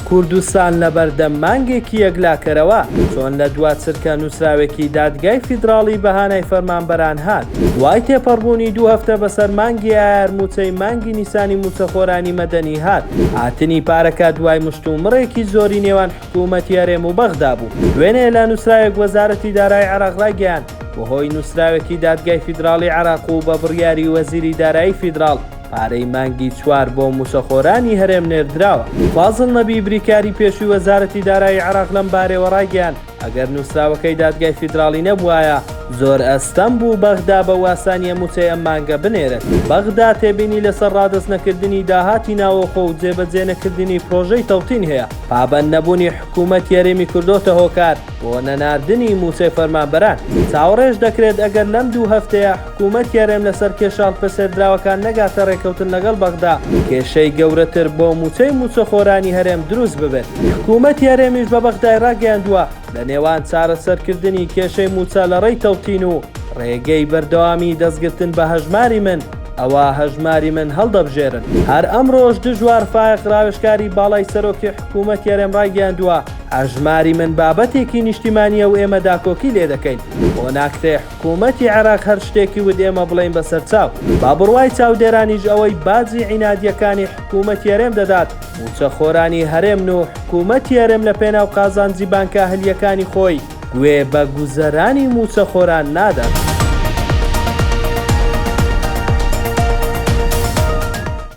کوردستان لەبەردەم مانگێکی یەکلاکەرەوە، چۆن لە دوا چرکە نووسراوێکی دادگای فیدراڵی بە هانای فەرمانبەران هات؟ دوای تێپەڕبوونی دوو هەفتە بەسەر مانگی ئایار مووچەی مانگی نیسانی مووچەخۆرانی مەدەنی هات، هاتنی پارەکە دوای مشتومڕێکی زۆری نێوان حکوومەتی هەرێم و بەغدا بوو. دوێنێ لە نووسراوێک وەزارەتی دارایی عێراق ڕایگەیاند، بەهۆی نووسراوێکی دادگای فیدراڵی عێراق و بە بڕیاری وەزیری دارایی فیدراڵ، پارەی مانگی چوار بۆ مووچەخۆرانی هەرێم نێردراوە. فازڵ نەبی بریکاری پێشووی وەزارەتی دارایی عێراق لەم بارەیەوە ڕایگەیاند، ئەگەر نووسراوەکەی دادگای فیدراڵی نەبووایە، زۆر ئەستەم بوو بەغدا بەو ئاسانییە مووچەی ئەم مانگە بنێرێت. بەغدا تێبینی لەسەر ڕادەستنەکردنی داهاتی ناوەخۆ و جێبەجێنەکردنی پرۆژەی تەوتین هەیە. پابەند نەبوونی حکوومەتی هەرێمی کردۆتە هۆکار بۆ نەناردنی مووچەی فەرمانبەران. چاوەڕێش دەکرێت ئەگەر لەم دوو هەفتەیە حکوومەتی هەرێم لەسەر کێشە هەڵپەسێردراوەکان نەگاتە رێککەوتن لەگەڵ بەغدا، کێشەی گەورەتر بۆ مووچەی مووچەخۆرانی هەرێم دروست ببێت. حکوومەتی هەرێمیش بە بەغدای راگەیاندووە، لە نێوان چارەسەرکردنی کێشەی مووچە لە ڕێی تەوتین و رێگەی بەردەوامی دەستگرتن بە هەژماری من، ئەوا هەژماری من هەڵدەبژێرن. هەر ئەمڕۆش دژوار فایەق راوێژکاری باڵای سەرۆکی حکوومەتی هەرێم رایگەیاندووە، هەژماری من بابەتێکی نیشتیمانییە و ئێمە داکۆکی لێدەکەین، بۆ ناکرێ حکوومەتی عێراق هەر شتێکی وت ئێمە بڵێین بەسەر چاو. بە بڕوای چاودێرانیش ئەوەی باجی عینادییەکانی حکوومەتی هەرێم دەدات، مووچەخۆرانی هەرێمن و حکوومەتی هەرێم لە پێناو قازانجی بانکە ئەهلییەکانی خۆی گوێ بە گوزەرانی مووچەخۆران نادات.